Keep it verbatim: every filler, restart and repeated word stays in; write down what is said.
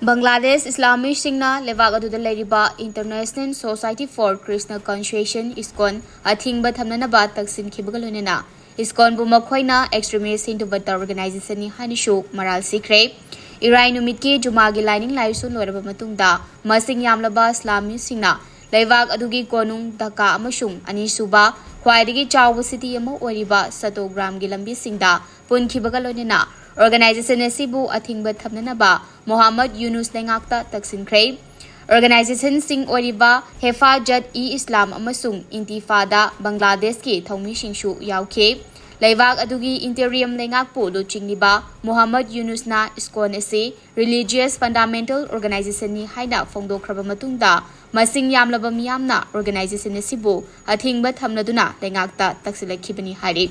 ꯕꯪꯒ꯭ꯂꯥꯗꯦꯁ ꯏꯁꯂꯥꯃꯤꯁꯁꯤꯡꯅ ꯂꯩꯕꯥꯛ ꯑꯗꯨꯗ ꯂꯩꯔꯤꯕ International Society for Krishna Conscience, ISKCON, ꯑꯊꯤꯡꯕ ꯊꯝꯅꯅꯕ ꯇꯛꯁꯤꯟꯈꯤꯕꯒ ꯂꯣꯏꯅꯅ ISKCONꯕꯨ ꯃꯈꯣꯏꯅ extremist Hindu fundamentalist organizationꯅꯤ ꯍꯥꯏꯅꯁꯨ ꯃꯔꯥꯜ ꯁꯤꯈ꯭ꯔꯦ꯫ ꯏꯔꯥꯏ ꯅꯨꯃꯤꯠꯀꯤ ꯖꯨꯃꯥꯒꯤ ꯂꯥꯏꯅꯤꯡ ꯂꯥꯏꯁꯣꯟ ꯂꯣꯏꯔꯕ ꯃꯇꯨꯡꯗ ꯃꯁꯤꯡ ꯌꯥꯝꯂꯕ ꯏꯁꯂꯥꯃꯤꯁꯁꯤꯡꯅ ꯂꯩꯕꯥꯛ ꯑꯗꯨꯒꯤ ꯀꯣꯅꯨꯡ ꯙꯥꯀꯥ ꯑꯃꯁꯨꯡ ꯑꯅꯤꯁꯨꯕ ꯈ꯭ꯋꯥꯏꯗꯒꯤ ꯆꯥꯎꯕ ꯁꯤꯇꯤ ꯑꯃ ꯑꯣꯏꯔꯤꯕ ꯆꯠꯇꯣꯒ꯭ꯔꯥꯝꯒꯤ ꯂꯝꯕꯤꯁꯤꯡꯗ ꯄꯨꯟꯈꯤꯕꯒ ꯂꯣꯏꯅꯅ organization ꯑꯁꯤꯕꯨ ꯑꯊꯤꯡꯕ ꯊꯝꯅꯅꯕ ꯃꯣꯍꯥꯃꯗ ꯌꯨꯅꯨꯁ ꯂꯩꯉꯥꯛꯇ ꯇꯛꯁꯤꯟꯈ꯭ꯔꯦ꯫ Organizationꯁꯤꯡ ꯑꯣꯏꯔꯤꯕ ꯍꯦꯐꯥꯖꯠ-ꯏ-ꯏꯁꯂꯥꯝ ꯑꯃꯁꯨꯡ ꯏꯟꯇꯤꯐꯥꯗꯥ ꯕꯪꯒ꯭ꯂꯥꯗꯦꯁꯀꯤ ꯊꯧꯃꯤꯁꯤꯡꯁꯨ ꯌꯥꯎꯈꯤ꯫ ꯂꯩꯕꯥꯛ ꯑꯗꯨꯒꯤ interim ꯂꯩꯉꯥꯛꯄꯨ ꯂꯨꯆꯤꯡꯂꯤꯕ ꯃꯣꯍꯥꯃꯗ ꯌꯨꯅꯨꯁꯅ ISKCON ꯑꯁꯤ religious fundamentalist organizationꯅꯤ ꯍꯥꯏꯅ ꯐꯣꯡꯗꯣꯛꯈ꯭ꯔꯕ ꯃꯇꯨꯡꯗ ꯃꯁꯤꯡ ꯌꯥꯝꯂꯕ ꯃꯤꯌꯥꯝꯅ organization ꯑꯁꯤꯕꯨ ꯑꯊꯤꯡꯕ ꯊꯝꯂꯗꯨꯅ ꯂꯩꯉꯥꯛꯇ ꯇꯛꯁꯤꯜꯂꯛꯈꯤꯕꯅꯤ ꯍꯥꯏꯔꯤ꯫